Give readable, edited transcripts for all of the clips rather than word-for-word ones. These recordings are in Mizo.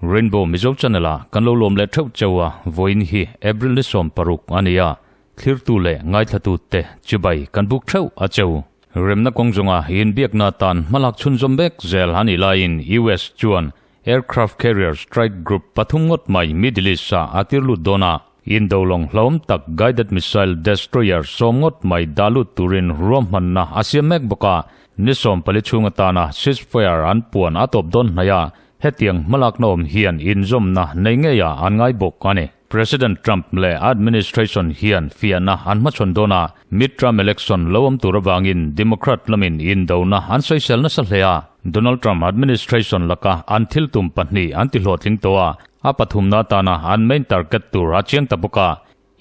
Rainbow Mizo Channel ah kan lo lawm leh theuh cheu a, vawiin hi April ni 16 a ni a, thlirtu leh ngaithlatu te chibai kan buk theuh a cheu. Remna kawng zawnga inbiakna atan hmalak chhunzawm mek zel a nih laiin US chuan Aircraft Carrier Strike Group pathum ngawt mai Middle East ah a tir lut dawn a, Indo lawng hlauhawm tak Guided Missile Destroyer sawm ngawt mai dah lut turin ruahmanna a siam mek bawk a, ni 14 chhung atana ceasefire an puan a tawp dawn hnaih a, hetiang hmalakna awm hian inzawmna nei ngeiah an ngai bawk a ni. President Trump leh a administration hian fiahna an hmachhawn dawn a, mid-term election lo awm tur avangin Democrat lamin indona an sawisel nasa hle a, Donald Trump administration laka an thil tum pahnih an ti hlawhtling tawh a, A pathumna atana an main target tur a chiang ta bawk a,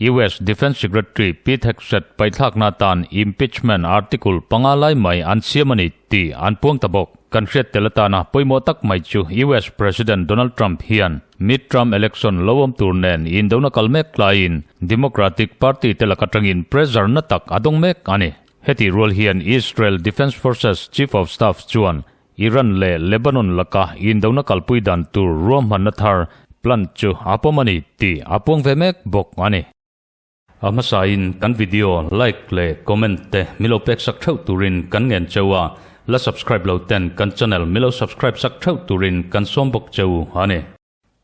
US Defence Secretary Pete Hegseth paihthlakna atan impeachment article panga lai mai an siam a ni tih an puang ta bawk. Kan hriat tel atana pawimawh tak mai chu US President Donald Trump hian mid-term election lo awm tur nen indona kal mek laiin Democratic Party te lak atangin pressure na tak a dawng mek a ni. Hetih rual hian Israel Defence Forces Chief of Staff chuan Iran leh Lebanon laka indona kalpui dan tur ruahmanna thar, plan, chu a pawm a ni tih a puang ve mek bawk a ni. A hmasain kan video like leh comment te milo pek sak theuh turin kan ngen cheu a, la subscribe lo ten kan channel milo subscribe sak theuh turin kan sawm bawk cheu a ni.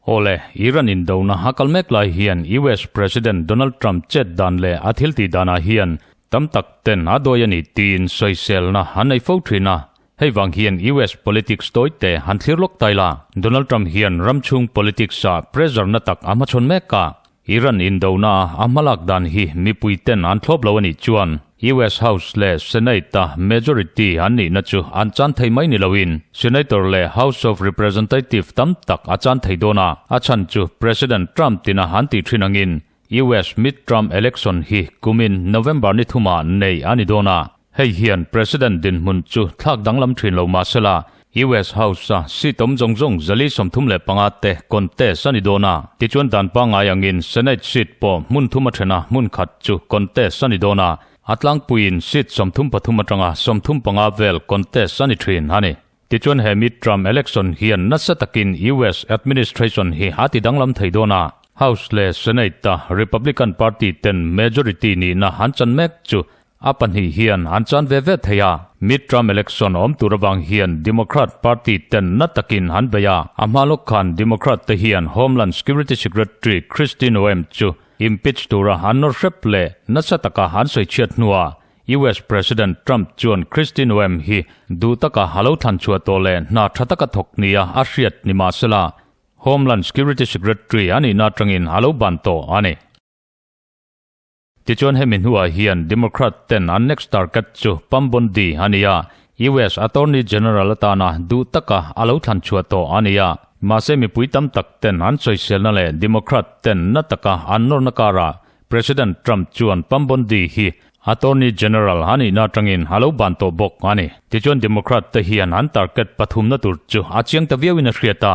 Awle, Iran indona a kal mek lai hian US President Donald Trump chet dan leh a thil tih danah hian tam tak ten a dawi a ni tiin sawiselna an nei fo thin a. Hei vang hian US politics tawi te han thlir lawk tai la. Donald Trump hian ram chhung politics ah pressure na tak a hmachhawn mek a. Iran indona a hmalak dan hi mipui ten an thlawp lo a nih chuan US House leh Senate a majority an nihna chu an chan thei mai ni loin Senator leh House of Representative tam tak a chan thei dawn a, a chhan chu President Trump tina an tih thin angin US mid-term election hi kumin November ni thumah nei a ni dawn a. Hei hian President dinhmun chu thlak danglam thin lo mah sela, US House a seat awm zawng zawng 435 te contest a ni dawn a. Tichuan dan pangngai angin Senate seat pawh hmun thum a then a, hmun khat chu contest a ni dawn a. A tlangpuiin seat 33 atanga 35 vel contest a ni thin a ni. Tichuan he mid-term election hian nasa takin US administration hi a ti danglam thei dawn a. House leh Senate a Republican Party ten majority nihna an chan mek chu A pahnih hian an chan ve ve thei a, mid-term election awm tur avang hian Democrat Party ten na takin an bei a. A hma lawk khan Democrat te hian Homeland Security Secretary Kristi Noem chu impeach tura an nawr hrep leh nasa taka an sawi chhiat hnuah US President Trump chuan Kristi Noem hi duh taka a lo thlan chhuah tawh leh hna tha taka thawk nia a hriat ni mahsela Homeland Security Secretary a nihna atangin a lo ban tawh a ni. Tichuan hemi hnuah hian Democrat ten an next target chu Pam Bondi a ni a, US Attorney General atana duh taka a lo thlan chhuah tawh a ni a. Mahse mipui tam tak ten an sawiselna leh Democrat ten na taka an nawrna karah President Trump chuan Pam Bondi hi Attorney General a nihna atangin a lo ban tawh bawk a ni. Tichuan Democrat te hian an target pathumna tur chu a chiang ta viauin a hriat a,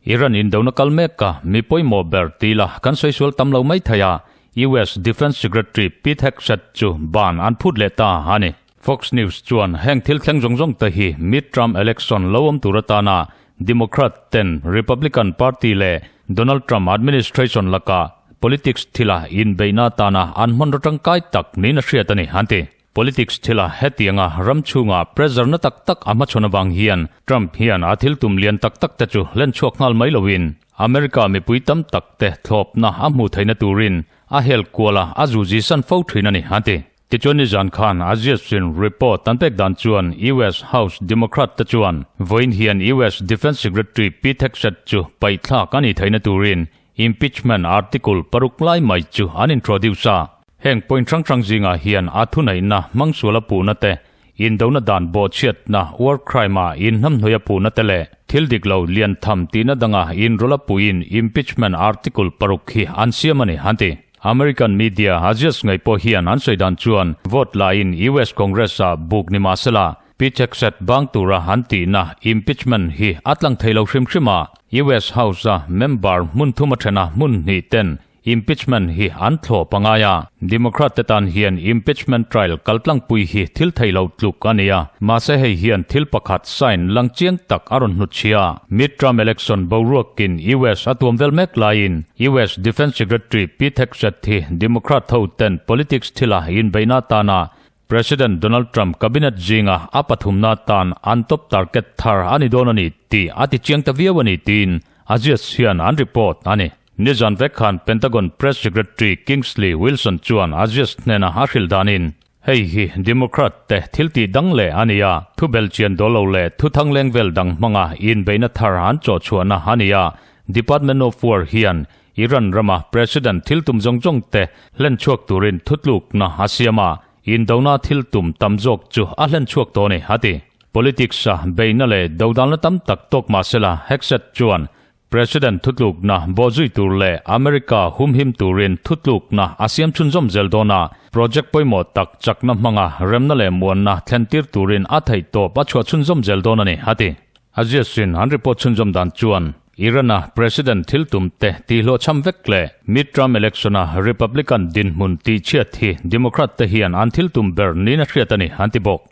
Iran indona kal mek a mi pawimawh ber ti la kan sawi sual tam lo mai thei a, US Defence Secretary Pete Hegseth chu ban an phut leh ta a ni. Fox News chuan heng thil thleng zawng zawng te hi mid-term election lo awm tur atana Democrat ten Republican Party leh Donald Trump administration laka politics thila inbeihna atana an hmanraw tangkai tak niin a hriat a ni, an ti. Politics thila hetianga ram chhunga pressure na tak tak a hmachhawn avang hian Trump hian a thil tum lian tak tak te chu len chhuak nghal mai loin America mipui tam tak te thlawpna a hmuh theihna turin a hel kual a, a zuzi san fo thin a ni, an ti. Tichuan nizan khan Axios-in report an pek dan chuan US House Democrat te chuan vawiin hian US Defence Secretary Pete Hegseth chu paihthlak a nih theihna turin Impeachment article paruk lai mai chu an introduce a. Heng point hrang hrang zingah hian a thuneihna hmangsuala puhna te, indona dan bawhchhiatna, war crime ah inhnamhnawih a puhna te leh thil dik lo lian tham tihna danga inrawlh a puhin impeachment article paruk hi an siam a ni, an ti. American media Axios ngei pawh hian an sawi dan chuan vote lain US Congress ah buk ni mah sela, Pichekset bang tura an tihna impeachment hi a tlang thei lo hrim hrim a, US House-a member hmun thum a thena hmun hnih ten Impeachment hi an thlawp a ngai a, Democrat te tan hian impeachment trial kaltlangpui hi thil thei lo tluk a ni a, mahse hei hian thil pakhat sign lang chiang tak a rawn hnutchhia. Midterm election boruakin US a tuam vel mek laiin US Defence Secretary Pete Hegseth hi Democrat ho ten politics thila inbeihna atana President Donald Trump cabinet zinga a pathumna atan an top target thar a ni dawn a ni tih a ti chiang ta viau a ni tiin Axios hian an report a ni. Nizan vek khan Pentagon Press Secretary Kingsley Wilson chuan Axios hnena a hrilh danin, Hei hi Democrat te thil tih dang leh a ni a, thu belchian dawl lo leh thu thang leng vel dang hmanga inbeihna thar an chawh chhuahna a ni a, Department of War hian Iran rama President thil tum zawng zawng te hlen chhuak turin thutlukna a siam a, indona thil tum tam zawk chu a hlen chhuak tawh a ni, a ti. Politics-a beihna leh dodalna tam tak tawk mah sela Hegseth chuan President thutlukna bawhzui tur leh America humhim turin thutlukna a siam chhunzawm zel dawn a, project pawimawh tak chakna hmanga remna leh muanna thlentir turin a theihtawp a chhuah chhunzawm zel dawn a ni, a ti. Axios-in an report chhunzawm dan chuan Iran-a President thil tum te tihhlawhchham vek leh midterm election-a Republican dinhmun tihchhiat hi Democrat te hian an thil tum ber niin a hriat a ni, an ti bawk.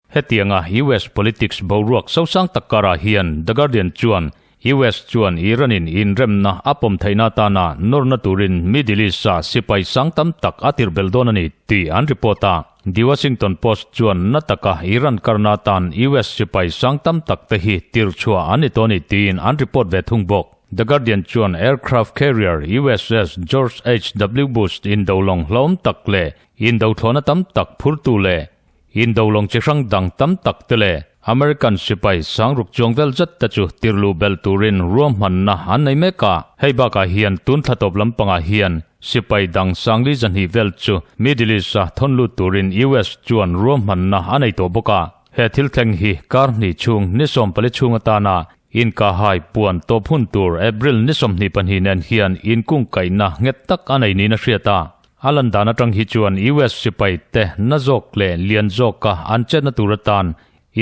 Hetianga US politics boruak sosang tak karah hian The Guardian chuan US chuan Iran-in inremna a pawm theihna atana nawrna turin Middle East-a sipai sang tam tak a tirh belh dawn a ni tih an report a. The Washington Post chuan na taka Iran karna atan US sipai sang tam tak te hi tirh chhuah an ni tawh a ni tiin an report ve thung bawk. The Guardian chuan aircraft carrier USS George HW Bush indolawng hlauhawm tak leh indothlawhna tam tak phurtu leh Indolawng chi hrang dang tam tak te leh American sipai sangruk chuang vel zet te chu tirlu belh turin ruahmanna an nei mek a. Hei bakah hian tun thla tawp lampangah hian sipai dang sangli zahnih vel chu Middle East-a thawn lut turin US chuan ruahmanna a nei tawh bawk a. He thil thleng hi kar hnih chhung ni 14 chhung atana inkahhai puan tawp hun tur April ni 22 nen hian inkungkaihna nghet tak a nei niin a hriat a. A lan dan atang hi chuan US sipai te na zawk leh lian zawka an chetna tur atan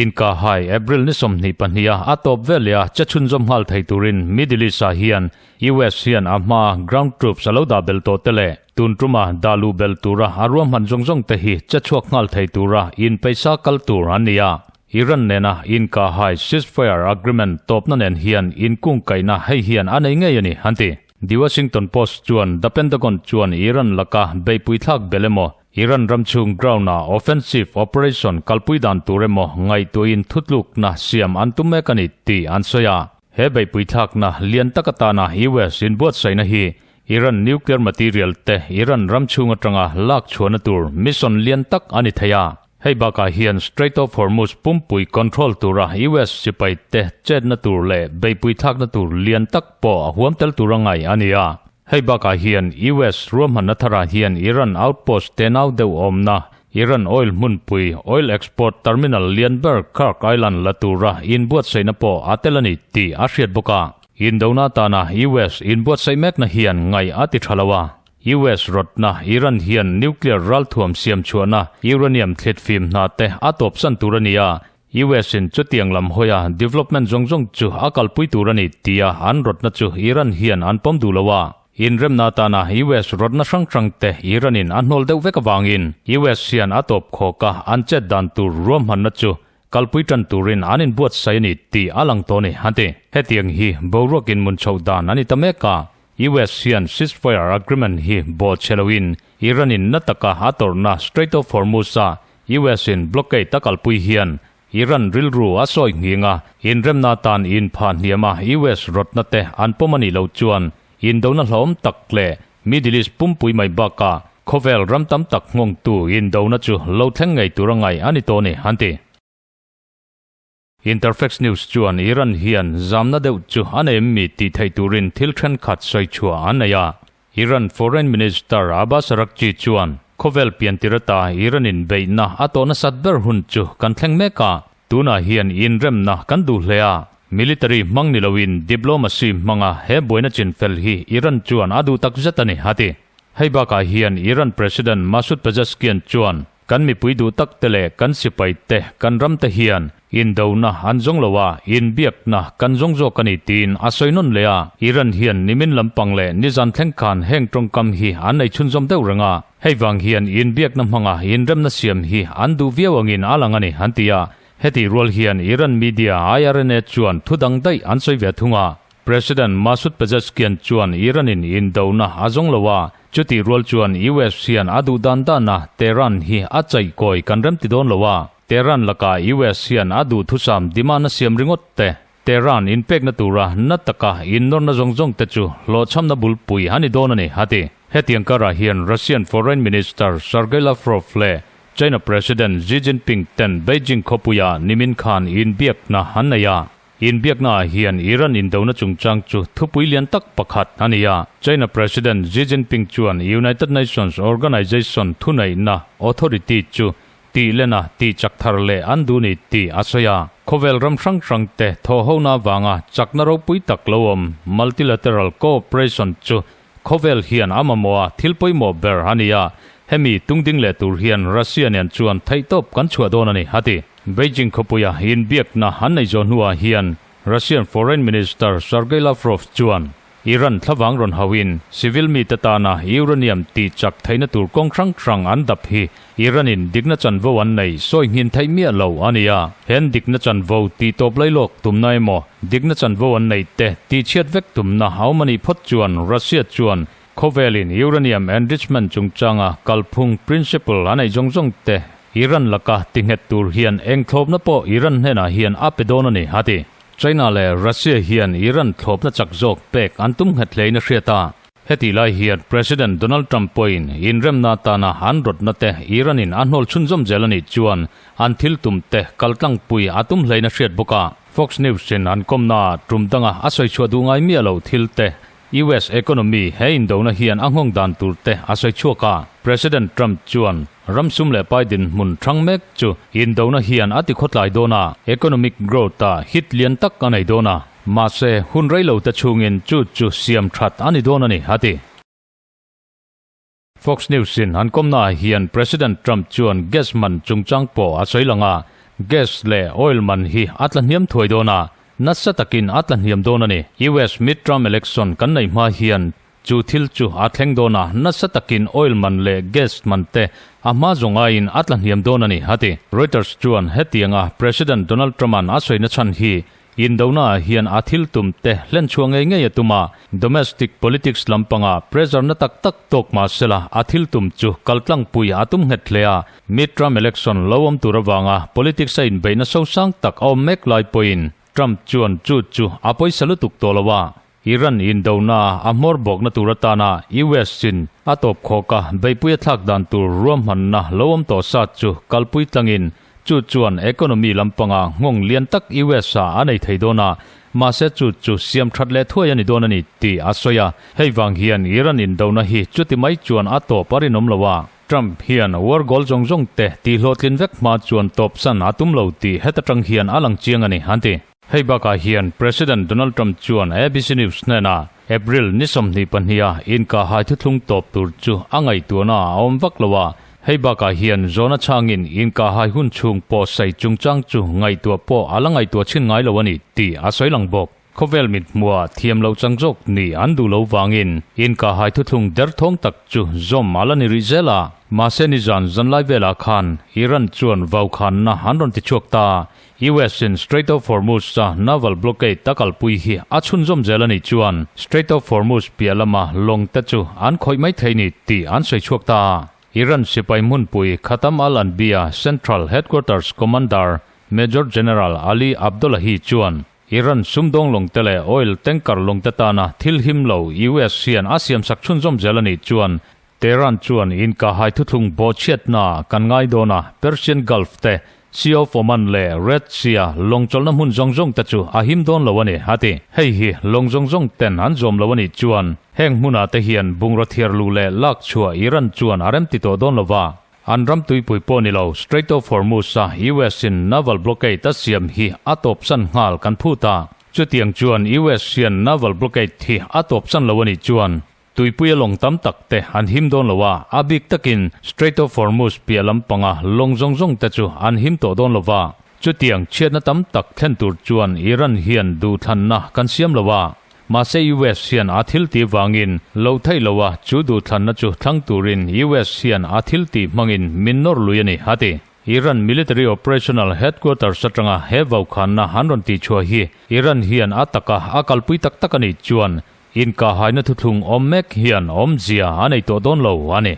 inkahhai April ni 22 a a tawp vel leh a che chhunzawm nghal thei turin Middle East ah hian US hian a hma ground troops a lo dah belh tawh te leh tun tuma dah luh belh tura a ruahman zawng zawng te hi che chhuak nghal thei tura inpeisa kal tur an ni a. Iran nena inkahhai ceasefire agreement tawpna nen hian inkungkaihna hei hian a nei ngei a ni, an ti. The Washington Post chuan The Pentagon chuan Iran laka beihpui thlak belh emaw, Iran ram chhung ground-a offensive operation kalpui dan tur emaw ngaihtuahin thutlukna siam an tum mek a ni tih an sawi a. He beihpui thlakna lian tak atana US inbuatsaihna hi Iran nuclear material te Iran ram chhung atanga lak chhuahna tur mission lian tak a ni thei a. Hei bakah hian Strait of Hormuz pumpui control tura US sipai te chetna tur leh beihpui thlakna tur lian tak pawh a huam tel tur a ngai a ni a. Hei bakah hian US ruahmanna tharah hian Iran outpost tenau deuh awmna Iran oil hmunpui oil export terminal lian ber Kharg Island la tura inbuatsaihna pawh a tel a ni tih a hriat bawk a. Indona atana US inbuatsaih mekna hian ngaih a ti tha lo a. US rawtna, Iran hian nuclear ralthuam siam chhuahna uranium thlit fim hna te a tawpsan tur a ni a, US in chutiang lam hawia development zawng zawng chu a kalpui tur a ni tia an rawtna chu Iran hian an pawm duh lo a. Inremna atana US rawtna hrang hrang te Iran in a hnawl deuh vek avangin US hian a tawp khawk a, an chet dan tur ruahmanna chu kalpui tan turin an inbuatsaih a ni tih a lang tawh a ni, a ti. Hetiang hi boruakin mun chhoh dan a ni ta mek a, US hian ceasefire agreement hi bawh chhe loin Iran-in na taka a tawrhna Strait of Hormuz-a US-in blockade a kalpui hian Iran rilru a sawi nghing a, inremna atan inphah hniam a US rawtna te an pawm a nih loh chuan Indona hlawm tak leh Middle East pumpui mai bakah khawvel ram tam tak nghawngtu indona chu lo thleng ngei tur a ngaih a ni tawh a ni, an ti. Interfax News chuan Iran hian zamna deuh chu a nei em mi tih theih turin thil thenkhat sawi chhuah an nei a. Iran Foreign Minister Abbas Araghchi chuan khawvel piantir ata Iran-in beihna a tawh nasat ber hun chu kan thleng mek a, Tunah hian inremna kan duh hle a, military hmang ni loin diplomacy hmanga he buaina chinfel hi Iran chuan a duh tak zet a ni, a ti. Hei bakah hian Iran President Masoud Pezeshkian chuan, Kan mipui duh tak te leh kan sipai te, kan ram te hian Indona an zawng lo a, inbiakna kan zawng zawk a ni tiin a sawi nawn leh a. Iran hian nimin lampang leh nizan thleng khan heng tawngkam hi an nei chhunzawm deuh reng a. Hei vang hian inbiakna hmanga inremna siam hi an duh viau angin a lang a ni, an ti a. Hetih rual hian Iran media IRNA chuan thu dang daih an sawi ve thung a. President Masoud Pezeshkian chuan Iran-in indona a zawng lo a, chutih rual chuan US hian a duh dan dana Tehran hi a chaihkawi kan remti dawn lo a, Tehran lakah US hian a duh thusam demand a siam ringawt te, Tehran inpekna tura na taka innawrna zawng zawng te chu hlawhchhamna bulpui a ni dawn a ni, a ti. Hetiang karah hian Russian Foreign Minister Sergei Lavrov leh China President Xi Jinping ten Beijing khawpuiah nimin khan inbiakna an nei a. Inbiaknaah hian Iran indona chungchang chu thupui lian tak pakhat a ni a. China President Xi Jinping chuan United Nations Organization thuneihna, authority, chu tih lena tih chak thar leh an duh ni tih a sawi a. Khawvel ram hrang hrangte thawhhona avanga chakna ropui tak lo awm multilateral cooperation chu Khawvel hian a mamawh a, thil pawimawh ber a ni a, hemi tungding leh tur hian Russia nen chuan theihtawp kan chhuah dawn a ni, a ti. Beijing khawpuia inbiakna an nei zawh hnuah hian Russian Foreign Minister Sergei Lavrov chuan Iran thlavang rawn hauhin civil mite tana uranium tih chak theihna tur kawng hrang hrang an dap hi Iran-in dikna chanvo an nei sawi nghin theih miah lo a ni a, hen dikna chanvo tih tawp lai lawk tumna emaw, dikna chanvo an neih te tih chhiat vek tumna a awm a nih phawt chuan Russia chuan khawvelin uranium enrichment chungchanga kalphung principle a neih zawng zawng te Iran laka ti nghet tur hian eng thlawpna pawh Iran hnenah hian a pe dawn a ni, a ti. China leh Russia hian Iran thlawpna chak zawk pek an tum nghet hlein a hriat a. Hetih lai hian President Donald Trump pawhin inremna atana an rawtna te Iran-in a hnawl chhunzawm zel a nih chuan an thil tum te kaltlangpui a tum hlein a hriat bawk a. Fox News-in an kawmnaah tum danga a sawi chhuah duh ngai miah lo thil te US economy he indona hian a nghawng dan tur te a sawi chhuak a. President Trump chuan ram sum leh pai dinhmun hrang mek chu indona hian a tikhawtlai dawn a, economic growth-ah hit lian tak a nei dawn a. Mahse, hun rei lo te chhungin chu chu siam that a ni dawn a ni, a ti. Fox News-in an kawmnaah hian President Trump chuan gas man chungchang pawh a sawi lang a, gas leh oil man hi a tla hniam thuai dawn a, nasa takin a tla hniam dawn a ni. US midterm election kan neih hma hian Chu thil chu a thleng dawn a, nasa takin oil man leh gas man te a hma zawng aiin a tla hniam dawn a ni, a ti. Reuters chuan hetianga President Donald Trump-a'n a sawina chhan hi indonaah hian a thil tum te hlen chhuah ngei ngei a tum a, domestic politics lampanga pressure na tak tak tawk mah sela a thil tum chu kaltlangpui a tum nghet hle a, mid-term election lo awm tur avanga politics a inbeihna sosang tak a awm mek lai pawhin Trump chuan chu chu a pawisa lutuk tawh lo a. Iran indona a hmawr bawkna tur atana US in a tawp khawk a beihpui a thlak dan tur ruahmanna lo awm tawh sa chu kalpui tlangin chu chuan economy lampanga nghawng lian tak US ah a nei thei dawn a, mahse chu chu siam that leh thuai a ni dawn a ni tih a sawi a. Hei vang hian Iran indona hi chuti mai chuan a tawp a rinawm lo a. Trump hian war goal zawng zawng te tihhlawhtlin vek hma chuan tawpsan a tum lo tih heta tang hian a lang chiang a ni, an ti. Hei bakah hian President Donald Trump chuan ABC News hnenah April ni 22 a inkahhai thuthlung tawp tur chu a ngaihtuahna a awm vak lo a, hei bakah hian zawna chhangin inkahhai hun chhung pawh sai chungchang chu ngaihtuah pawh a la ngaihtuah chhin ngai lo a ni tih a sawi lang bawk. Khawvel mithmuah thiam lo chang zawk ni an duh lo vangin inkahhai thuthlung derthawng tak chu zawm a la ni rih zel a, mahse nizan zanlai velah khan Iran chuan vaukhanna an rawn tichhuak ta. US in Strait of Hormuz a naval blockade a kalpui hi a chhunzawm zel a nih chuan Strait of Hormuz piah lama lawng te chu an khawih mai thei ni tih an sawi chhuak ta a. Iran sipai hmunpui Khatam al-Anbiya Central Headquarters Commander Major General Ali Abdollahi chuan Iran sumdawng lawng te leh oil tanker lawng te tana thil him lo US hian a siamsak chhunzawm zel a nih chuan Tehran chuan inkahhai thuthlung bawhchhiatna kan ngai dawn a, Persian Gulf te, Sea of Oman leh Red Sea-a lawng chawlhna hmun zawng zawng te chu a him dawn lo a ni, a ti. Hei hi lawng zawng zawng ten an zawm lo a nih chuan heng hmunah te hian bungraw thiar luh leh lak chhuah Iran chuan a remti tawh dawn lo va. An ram tuipui pawh ni lo, Strait of Hormuz-a US-in naval blockade a siam hi a tawpsan nghal kan phut a. Chutiang chuan US hian naval blockade hi a tawpsan lo a nih chuan Tuipuia lawng tam tak te an him dawn lo a, a bik takin Strait of Hormuz piah lampanga lawng zawng zawng te chu an him tawh dawn lo va. Chutiang chhiatna tam tak thlen tur chuan Iran hian duhthlanna kan siam lo a. Mahse US hian a thil tih vangin lo theih lo a, chu duhthlanna chu thlang turin US hian a thil tih hmangin min nawr lui a ni, a ti. Iran Military Operational Headquarters atanga he vaukhanna an rawn tihchhuah hi Iran hian a taka a kalpui tak tak a nih chuan inkahhaina thuthlung awm mek hian awmzia a nei tawh dawn lo a ni.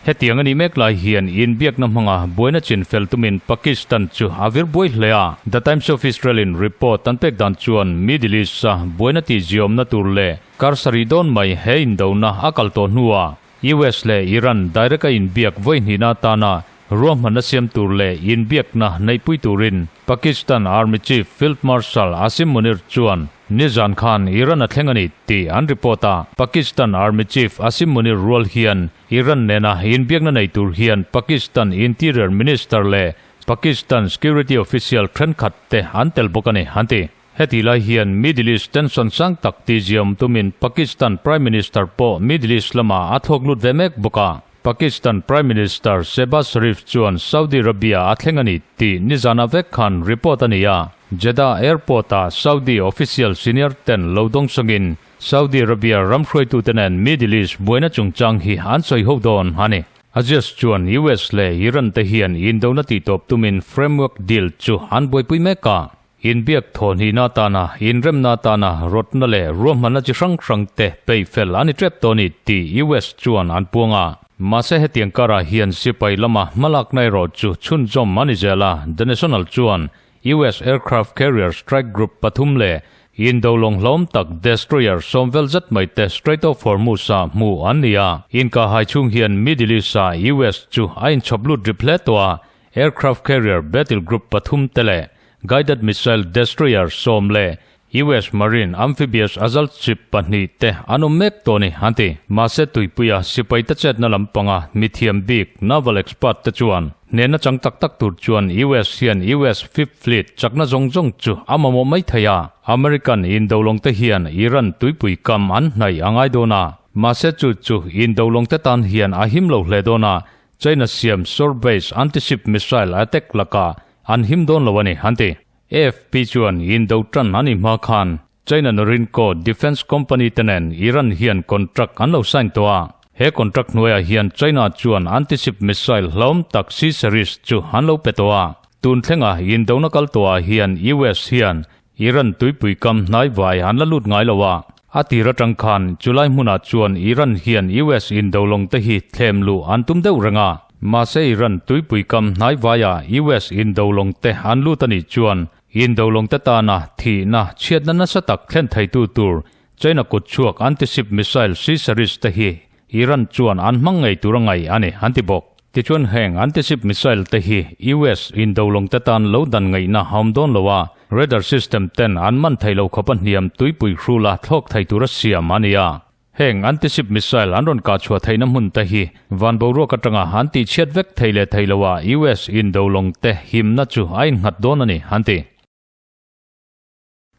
Hetiang a nih mek lai hian inbiakna hmanga buaina chin fel tumin Pakistan chu a vir buai hle a. The Times of Israel-in report an pek dan chuan Middle East-a buaina tihziawmna tur leh kar sarih dawn mai he indona a kal tawh hnuah US leh Iran direct-a inbiak vawi hnihna atana ruahmanna siam tur leh inbiakna neihpui turin Pakistan Army Chief Field Marshal Asim Munir chuan nizan khan Iran a thleng a ni tih an report a. Pakistan Army Chief Asim Munir rual hian Iran nena inbiakna nei tur hian Pakistan Interior Minister leh Pakistan Security Official thenkhat te an tel bawk a ni, an ti. Heti lai hian Middle East tension sang tak tihziam tumin Pakistan Prime Minister pawh Middle East lamah a thlawk lut ve mek bawk a. Pakistan Prime Minister Shehbaz Sharif chuan Saudi Arabia a thleng a ni tih nizanah vek khan report a ni a. Jeddah Airport-ah Saudi official senior ten lo dawngsawngin Saudi Arabia ram hruaitute nen Middle East buaina chungchang hi an sawi ho dawn a ni. Aziz chuan US leh Iran te hian indona tihtawp tumin framework deal chu an buaipui mek a. Inbiak thawhnihna atana inremna atana rawtna leh ruahmanna chi hrang hrang te peih fel a ni tep tawh a ni tih US chuan an puang a. Mahse hetiang karah hian sipai lama hmalakna erawh chu chhunzawm a ni zel a, The National chuan US aircraft carrier strike group pathum leh Indo lawng hlawm tak destroyer sawmvel zet mai te Strait of Hormuz-ah hmuh an ni a. Inkahhai chhung hian Middle East-ah US chu a inchhawp lut rip hle tawh a, aircraft carrier battle group pathum te leh guided missile destroyer sawm leh US Marine amphibious assault ship pahnih te an awm mek tawh a ni, an ti. Mahse tuipuia sipai te chetna lampanga mithiam bik naval expert te chuan hnehna chang tak tak tur chuan US hian US Fifth Fleet chakna zawng zawng chu a mamawh mai thei a. American indolawng te hian Iran tuipui kam an hnaih a ngai dawn a. Mahse chu chu indolawng te tan hian a him lo hle dawn a, China siam shore-based anti-ship missile attack lakah an him dawn lo a ni, an ti. AFP chuan indo tan a nih hma khan China Norinco Defence Company te nen Iran hian contract an lo sign tawh a. He contract hnuaiah hian China chuan anti-ship missile hlauhawm tak C-series chu an lo pe tawh a. Tun thlenga indona kal tawhah hian US hian Iran tuipui kam hnai vai an la lut ngai lo a. A tir atang khan chulai hmunah chuan Iran hian US indolawng te hi thlem luh an tum deuh reng a. Mahse Iran tuipui kam hnai vaiah US indolawng te an lut a nih chuan indolawng te tana thihna chhiatna nasa tak thlen theitu tur China kut chhuak anti-ship missile C-series te hi Iran chuan an hmang ngei tur a ngaih a ni, an ti bawk. Tichuan heng anti-ship missile te hi US indolawng te tan lo dan ngaihna a awm dawn lo a, radar system ten an man thei lo khawpa hniam tuipui hrula thlawk thei tura siam a ni a. Heng anti-ship missile an rawn kah chhuah theihna hmun te hi van boruak atanga an tihchhiat vek thei leh thei loa US indolawng te himna chu a innghat dawn a ni, an ti.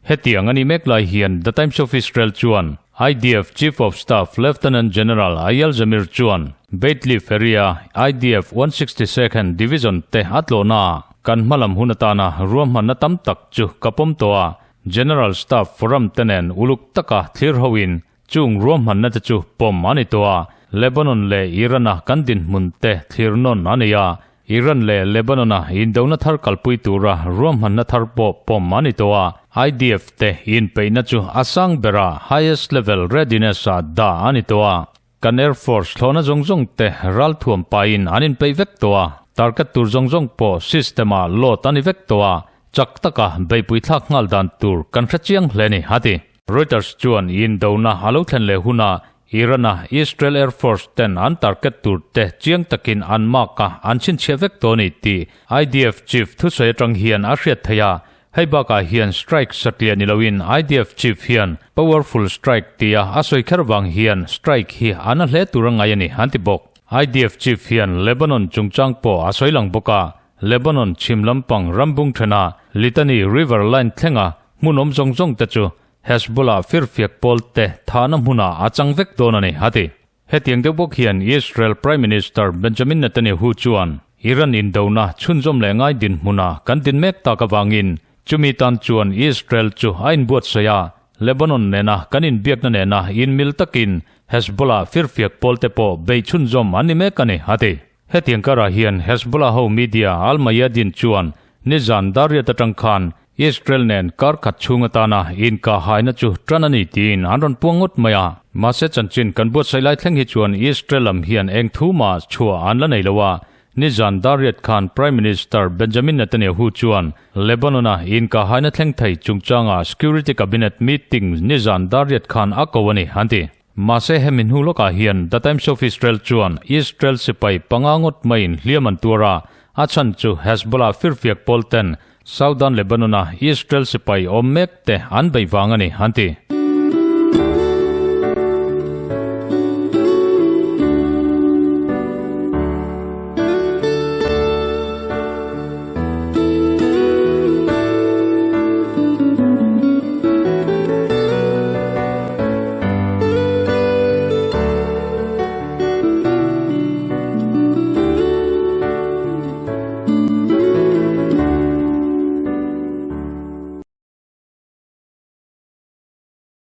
Hetiang a nih mek lai hian The Times of Israel chuan IDF Chief of Staff Lieutenant General Eyal Zamir chuan Beit Lif area IDF 162nd Division te a tlawhna ah kan hmalam hun atana ruahmanna tam tak chu ka pawm tawh a, General Staff Forum te nen uluk taka thlir hoin Chung ruahmanna te chu pawm a ni tawh a, Lebanon leh Iran-a kan dinhmun te thlir nawn a ni a, Iran leh Lebanon-a indona thar kalpui tura ruahmanna thar pawh pawm a ni tawh a, IDF te inpeihna chu a sang bera highest level readiness-ah dah a ni tawh a, kan Air Force thlawhna zawng zawng te ralthuam pahin an inpeih vek tawh a, target tur zawng zawng pawh system-ah load a ni vek tawh a, chak taka beihpui thlak nghal dan tur kan hre chiang hle a ni, a ti. Reuters chuan indona a lo thlen leh hunah Iran-a Israel Air Force ten an target tur te chiang takin an mark a, an chhinchhiah vek tawh a ni tih IDF chief thusawi atang hian a hriat theih a. Hei bakah hian strike satliah ni loin IDF chief hian powerful strike tia a sawi kher vang hian strike hi a na hle tur a ngai a ni, an ti bawk. IDF chief hian Lebanon chungchang pawh a sawi lang bawk a, Lebanon chhim lampang rambung thena Litani River line thlenga Hmun awm zawng zawng te chu Hezbollah firfiak pawl te thahna hmunah a chang vek dawn a ni, a ti. Hetiang deuh bawk hian Israel Prime Minister Benjamin Netanyahu chuan Iran indona chhunzawm leh ngai dinhmuna kan din mek tak avangin chumi tan chuan Israel chu a inbuatsaih a, Lebanon nena kan inbiakna nena inmil takin Hezbollah firfiak pawlte pawh beih chhunzawm an ni mek a ni, a ti. Hetiang karah hian Hezbollah ho media Al Mayadeen chuan nizan Dariat atang khan Israel nen kar khat chhung atana inkahhaina chu tan a ni tiin an rawn puang ngawt mai a. Mahse chanchin kan buatsaih lai thleng hi chuan Israel lam hian eng thu mah chhuah an la nei lo a, nizan Dariat khan Prime Minister Benjamin Netanyahu chuan Lebanon-a inkahhaina thleng thei chungchanga Security Cabinet meeting nizan Dariat khan a ko a ni, an ti. Mahse hemi hnu lawkah hian The Times of Israel chuan Israel sipai panga ngawt maiin hliam an tuar a, a chhan chu Hezbollah firfiak pawl ten Southern Lebanon-a Israel sipai awm mek te an beih vang a ni, an ti.